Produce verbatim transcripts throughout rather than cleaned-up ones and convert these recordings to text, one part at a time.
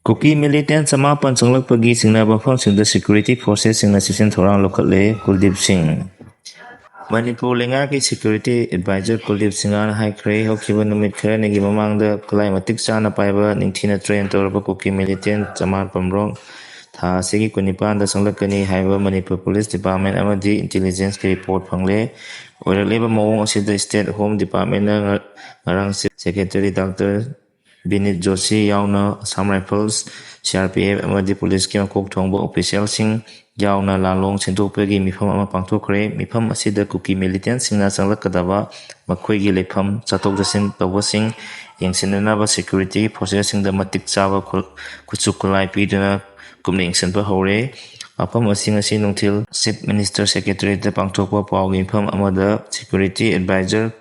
ꯀꯨꯀꯤ ꯃꯤꯂꯤꯇꯦꯟ ꯆꯃꯥꯄꯟ ꯆꯪꯂꯛꯄꯒꯤ ꯆꯤꯡꯅꯕ ꯃꯐꯝꯁꯤꯡꯗ ꯁꯦꯀ꯭ꯌꯨꯔꯤꯇꯤ ꯐꯣꯔꯁꯦꯁꯁꯤꯡꯅ ꯆꯦꯛꯁꯤꯟ ꯊꯧꯔꯥꯡ ꯂꯧꯈꯠꯂꯦ꯫ ꯀꯨꯜꯗꯤꯞ ꯁꯤꯡ꯫ ꯃꯅꯤꯄꯨꯔ ꯂꯩꯉꯥꯛꯀꯤ ꯁꯦꯀ꯭ꯌꯨꯔꯤꯇꯤ ꯑꯦꯗꯚꯥꯏꯖꯔ ꯀꯨꯜꯗꯤꯞ ꯁꯤꯡꯍꯅ ꯍꯥꯏꯈ꯭ꯔꯦ, ꯍꯧꯈꯤꯕ ꯅꯨꯃꯤꯠ ꯈꯔꯅꯤꯒꯤ ꯃꯃꯥꯡꯗ ꯈꯨꯠꯂꯥꯏ ꯃꯇꯤꯛ ꯆꯥꯅ ꯄꯥꯏꯕ ꯅꯤꯡꯊꯤꯅ ꯇ꯭ꯔꯦꯟ ꯇꯧꯔꯕ ꯀꯨꯀꯤ ꯃꯤꯂꯤꯇꯦꯟ ꯆꯃꯥꯄꯟ ꯔꯣꯝ ꯊꯥ ꯑꯁꯤꯒꯤ ꯀꯨꯟꯅꯤꯄꯥꯟꯗ ꯆꯪꯂꯛꯀꯅꯤ ꯍꯥꯏꯕ ꯃꯅꯤꯄꯨꯔ ꯄꯨꯂꯤꯁ ꯗꯤꯄꯥꯔꯠꯃꯦꯟ ꯑꯃꯗꯤ ꯏꯟꯇꯦꯂꯤꯖꯦꯟꯁꯀꯤ ꯔꯤꯄꯣꯔꯠ ꯐꯪꯂꯦ꯫ ꯑꯣꯏꯔꯛꯂꯤꯕ ꯃꯑꯣꯡ ꯑꯁꯤꯗ ꯁ꯭ꯇꯦꯠ ꯍꯣꯝ ꯗꯤꯄꯥꯔꯠꯃꯦꯟꯅ ꯉ-, ꯉꯔꯥꯡ ꯆꯤꯐ ꯁꯦꯀ꯭ꯔꯦꯇꯔꯤ ꯗꯥꯛꯇꯔ ꯕꯤꯅꯤꯠ ꯖꯣꯁꯤ ꯌꯥꯎꯅ ꯑꯁꯥꯝ ꯔꯥꯏꯐꯜꯁ, ꯁꯤ ꯑꯥꯔ ꯄꯤ ꯑꯦꯐ ꯑꯃꯗꯤ ꯄꯨꯂꯤꯁꯀꯤ ꯃꯀꯣꯛ ꯊꯣꯡꯕ ꯑꯣꯐꯤꯁꯤꯌꯦꯜꯁꯤꯡ ꯌꯥꯎꯅ ꯂꯥꯂꯣꯡ ꯁꯤꯟꯗꯣꯛꯄꯒꯤ ꯃꯤꯐꯝ ꯑꯃ ꯄꯥꯡꯊꯣꯛꯈ꯭ꯔꯦ꯫ ꯃꯤꯐꯝ ꯑꯁꯤꯗ ꯀꯨꯀꯤ ꯃꯤꯂꯤꯇꯦꯟꯁꯤꯡꯅ ꯆꯪꯂꯛꯀꯗꯕ ꯃꯈꯣꯏꯒꯤ ꯂꯩꯐꯝ, ꯆꯠꯊꯣꯛ ꯆꯠꯁꯤꯟ ꯇꯧꯕꯁꯤꯡ ꯌꯦꯡꯁꯤꯟꯅꯅꯕ ꯁꯦꯀ꯭ꯌꯨꯔꯤꯇꯤ ꯐꯣꯔꯁꯦꯁꯁꯤꯡꯗ ꯃꯇꯤꯛ ꯆꯥꯕ ꯈꯨ-, ꯈꯨꯠꯁꯨ ꯈꯨꯠꯂꯥꯏ ꯄꯤꯗꯨꯅ ꯀꯨꯞꯅ ꯌꯦꯡꯁꯤꯟꯕ ꯍꯧꯔꯦ꯫ ꯋꯥꯐꯝ ꯑꯁꯤ ꯉꯁꯤ ꯅꯨꯡꯊꯤꯜ ꯆꯤꯐ ꯃꯤꯅꯤꯁꯇꯔ ꯁꯦꯀ꯭ꯔꯦꯇꯔꯤꯌꯦꯠꯇ ꯄꯥꯡꯊꯣꯛꯄ ꯄꯥꯎꯒꯤ ꯃꯤꯐꯝ ꯑꯃꯗ ꯁꯦꯀ꯭ꯌꯨꯔꯤꯇꯤ ꯑꯦꯗꯚꯥꯏꯖꯔ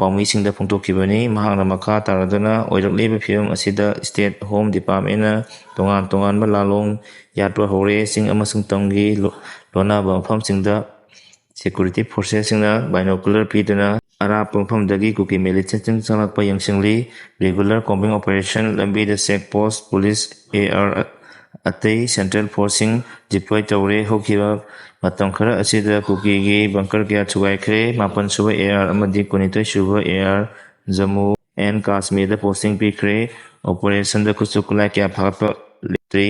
ꯄꯥꯎꯃꯤꯁꯤꯡꯗ ꯐꯣꯡꯗꯣꯛꯈꯤꯕꯅꯤ꯫ ꯃꯍꯥꯛꯅ ꯃꯈꯥ ꯇꯥꯔꯗꯨꯅ ꯑꯣꯏꯔꯛꯂꯤꯕ ꯐꯤꯕꯝ ꯑꯁꯤꯗ ꯁ꯭ꯇꯦꯠ ꯍꯣꯝ ꯗꯤꯄꯥꯔꯠꯃꯦꯟꯅ ꯇꯣꯉꯥꯟ ꯇꯣꯉꯥꯟꯕ ꯂꯥꯂꯣꯡ ꯌꯥꯠꯄ ꯍꯧꯔꯦ꯫ ꯆꯤꯡ ꯑꯃꯁꯨꯡ ꯇꯝꯒꯤ ꯂꯣ-, ꯂꯣꯟꯅꯕ ꯃꯐꯝꯁꯤꯡꯗ ꯁꯦꯀ꯭ꯌꯨꯔꯤꯇꯤ ꯐꯣꯔꯁꯦꯁꯁꯤꯡꯅ ꯕꯥꯏꯅꯣꯀꯨꯂꯔ ꯄꯤꯗꯨꯅ ꯑꯔꯥꯞꯄ ꯃꯐꯝꯗꯒꯤ ꯀꯨꯀꯤ ꯃꯤꯂꯤꯇꯦꯟꯁꯤꯡ ꯆꯪꯂꯛꯄ ꯌꯦꯡꯁꯤꯜꯂꯤ꯫ ꯔꯤꯒꯨꯂꯔ ꯀꯣꯝꯕꯤꯡ ꯑꯣꯄꯔꯦꯁꯟ, ꯂꯝꯕꯤꯗ check post, police, A R, ꯑꯇꯩ ꯁꯦꯟꯇ꯭ꯔꯦꯜ ꯐꯣꯔꯁꯁꯤꯡ ꯗꯤꯄ꯭ꯂꯣꯏ ꯇꯧꯔꯦ꯫ ꯍꯧꯈꯤꯕ ꯃꯇꯝ ꯈꯔ ꯑꯁꯤꯗ ꯀꯨꯀꯤꯒꯤ ꯕꯪꯀꯔ ꯀꯌꯥ ꯊꯨꯒꯥꯏꯈ꯭ꯔꯦ꯫ ꯃꯥꯄꯟ ꯁꯨꯕ ꯑꯦ ꯑꯥꯔ ꯑꯃꯗꯤ ꯀꯨꯟꯅꯤꯊꯣꯏ ꯁꯨꯕ ꯑꯦ ꯑꯥꯔ ꯖꯝꯃꯨ ꯑꯦꯟ ꯀꯥꯁꯃꯤꯔꯗ ꯄꯣꯁꯇꯤꯡ ꯄꯤꯈ꯭ꯔꯦ꯫ ꯑꯣꯄꯔꯦꯁꯟꯗ ꯈꯨꯠꯁꯨ ꯈꯨꯠꯂꯥꯏ ꯀꯌꯥ ꯐꯥꯒꯠꯄ ꯂꯦꯞꯇ꯭ꯔꯤ꯫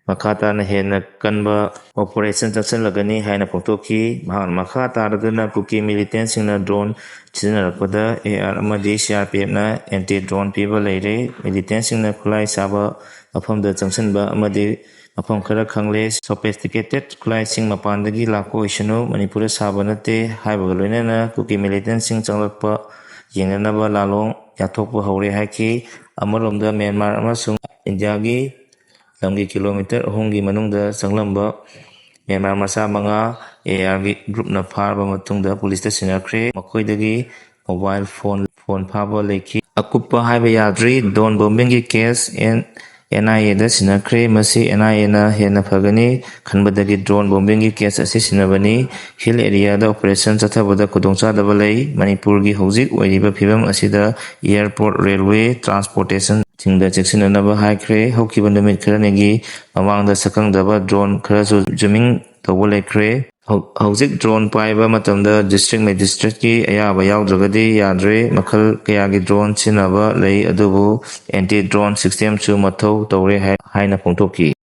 ꯃꯈꯥ ꯇꯥꯅ ꯍꯦꯟꯅ ꯀꯟꯕ ꯑꯣꯄꯔꯦꯁꯟ ꯆꯪꯁꯤꯜꯂꯒꯅꯤ ꯍꯥꯏꯅ ꯐꯣꯡꯗꯣꯛꯈꯤ꯫ ꯃꯍꯥꯛꯅ ꯃꯈꯥ ꯇꯥꯔꯗꯨꯅ ꯀꯨꯀꯤ ꯃꯤꯂꯤꯇꯦꯟꯁꯤꯡꯅ ꯗ꯭ꯔꯣꯟ ꯁꯤꯖꯤꯟꯅꯔꯛꯄꯗ ꯑꯦ ꯑꯥꯔ ꯑꯃꯗꯤ ꯁꯤ ꯑꯥꯔ ꯄꯤ ꯑꯦꯐꯅ ꯑꯦꯟꯇꯤ ꯗ꯭ꯔꯣꯟ ꯄꯤꯕ ꯂꯩꯔꯦ꯫ ꯃꯤꯂꯤꯇꯦꯟꯁꯤꯡꯅ ꯈꯨꯠꯂꯥꯏ ꯆꯥꯕ ꯃꯐꯝꯗ ꯆꯪꯁꯤꯟꯕ ꯑꯃꯗꯤ ꯃꯐꯝ ꯈꯔ ꯈꯪꯂꯦ꯫ ꯁꯣꯐꯤꯁꯇꯤꯀꯦꯇꯦꯠ ꯈꯨꯠꯂꯥꯏꯁꯤꯡ ꯃꯄꯥꯟꯗꯒꯤ ꯂꯥꯛꯄ ꯑꯣꯏꯁꯅꯨ, ꯃꯅꯤꯄꯨꯔꯗ ꯁꯥꯕ ꯅꯠꯇꯦ ꯍꯥꯏꯕꯒ ꯂꯣꯏꯅꯅ ꯀꯨꯀꯤ ꯃꯤꯂꯤꯇꯦꯟꯁꯤꯡ ꯆꯪꯂꯛꯄ ꯌꯦꯡꯅꯅꯕ ꯂꯥꯂꯣꯡ ꯌꯥꯊꯣꯛꯄ ꯍꯧꯔꯦ ꯍꯥꯏꯈꯤ꯫ ꯑꯃꯔꯣꯝꯗ ꯃ꯭ꯌꯥꯟꯃꯥꯔ ꯑꯃꯁꯨꯡ ꯏꯟꯗꯤꯌꯥꯒꯤ ꯂꯝꯒꯤ ꯀꯤꯂꯣꯃꯤꯇꯔ ꯑꯍꯨꯝꯒꯤ ꯃꯅꯨꯡꯗ ꯆꯪꯂꯝꯕ ꯃ꯭ꯌꯥꯟꯃꯥꯔ ꯃꯆꯥ ꯃꯉꯥ ꯑꯦ ꯑꯥꯔꯒꯤ ꯒ꯭ꯔꯨꯞꯅ ꯐꯥꯔꯕ ꯃꯇꯨꯡꯗ ꯄꯨꯂꯤꯁꯇ ꯁꯤꯟꯅꯈ꯭ꯔꯦ꯫ ꯃꯈꯣꯏꯗꯒꯤ ꯃꯣꯕꯥꯏꯜ ꯐꯣꯟ, ꯐꯣꯟ ꯐꯥꯕ ꯂꯩꯈꯤ꯫ ꯑꯀꯨꯞꯄ ꯍꯥꯏꯕ ꯌꯥꯗ꯭ꯔꯤ꯫ ꯗ꯭ꯔꯣꯟ ꯕꯣꯝꯕꯤꯡꯒꯤ ꯀꯦꯁ ꯑꯦꯟ, ꯑꯦꯟ ꯑꯥꯏ ꯑꯦꯗ ꯁꯤꯟꯅꯈ꯭ꯔꯦ꯫ ꯃꯁꯤ ꯑꯦꯟ ꯑꯥꯏ ꯑꯦꯅ ꯍꯦꯟꯅ ꯐꯒꯅꯤ ꯈꯟꯕꯗꯒꯤ ꯗ꯭ꯔꯣꯟ ꯕꯣꯝꯕꯤꯡꯒꯤ ꯀꯦꯁ ꯑꯁꯤ ꯁꯤꯟꯅꯕꯅꯤ꯫ ꯍꯤꯜ ꯑꯦꯔꯤꯌꯥꯗ ꯑꯣꯄꯔꯦꯁꯟ ꯆꯠꯊꯕꯗ ꯈꯨꯗꯣꯡꯆꯥꯗꯕ ꯂꯩ꯫ ꯃꯅꯤꯄꯨꯔꯒꯤ ꯍꯧꯖꯤꯛ ꯑꯣꯏꯔꯤꯕ ꯐꯤꯕꯝ ꯑꯁꯤꯗ ꯑꯦꯌꯔꯄꯣꯔꯠ, ꯔꯦꯜꯋꯦ, ꯇ꯭ꯔꯥꯟꯁꯄꯣꯔꯇꯦꯁꯟ ꯁꯤꯡꯗ ꯆꯦꯛꯁꯤꯟꯅꯅꯕ ꯍꯥꯏꯈ꯭ꯔꯦ꯫ ꯍꯧꯈꯤꯕ ꯅꯨꯃꯤꯠ ꯈꯔꯅꯤꯒꯤ ꯃꯃꯥꯡꯗ ꯁꯛꯈꯪꯗꯕ ꯗ꯭ꯔꯣꯟ ꯈꯔꯁꯨ ꯖꯨꯃꯤꯡ ꯇꯧꯕ ꯂꯩꯈ꯭ꯔꯦ꯫ ꯍꯧ-, ꯍꯧꯖꯤꯛ ꯗ꯭ꯔꯣꯟ ꯄꯥꯏꯕ ꯃꯇꯝꯗ ꯗꯤꯁꯇ꯭ꯔꯤꯛ ꯃꯦꯖꯤꯁꯇ꯭ꯔꯦꯠꯀꯤ ꯑꯌꯥꯕ ꯌꯥꯎꯗ꯭ꯔꯒꯗꯤ ꯌꯥꯗ꯭ꯔꯦ꯫ ꯃꯈꯜ ꯀꯌꯥꯒꯤ ꯗ꯭ꯔꯣꯟ ꯁꯤꯖꯤꯟꯅꯕ ꯂꯩ, ꯑꯗꯨꯕꯨ ꯑꯦꯟꯇꯤ ꯗ꯭ꯔꯣꯟ ꯁꯤꯁꯇꯦꯝꯁꯨ ꯃꯊꯧ ꯇꯧꯔꯦ ꯍꯥꯏ-, ꯍꯥꯏꯅ ꯐꯣꯡꯗꯣꯛꯈꯤ꯫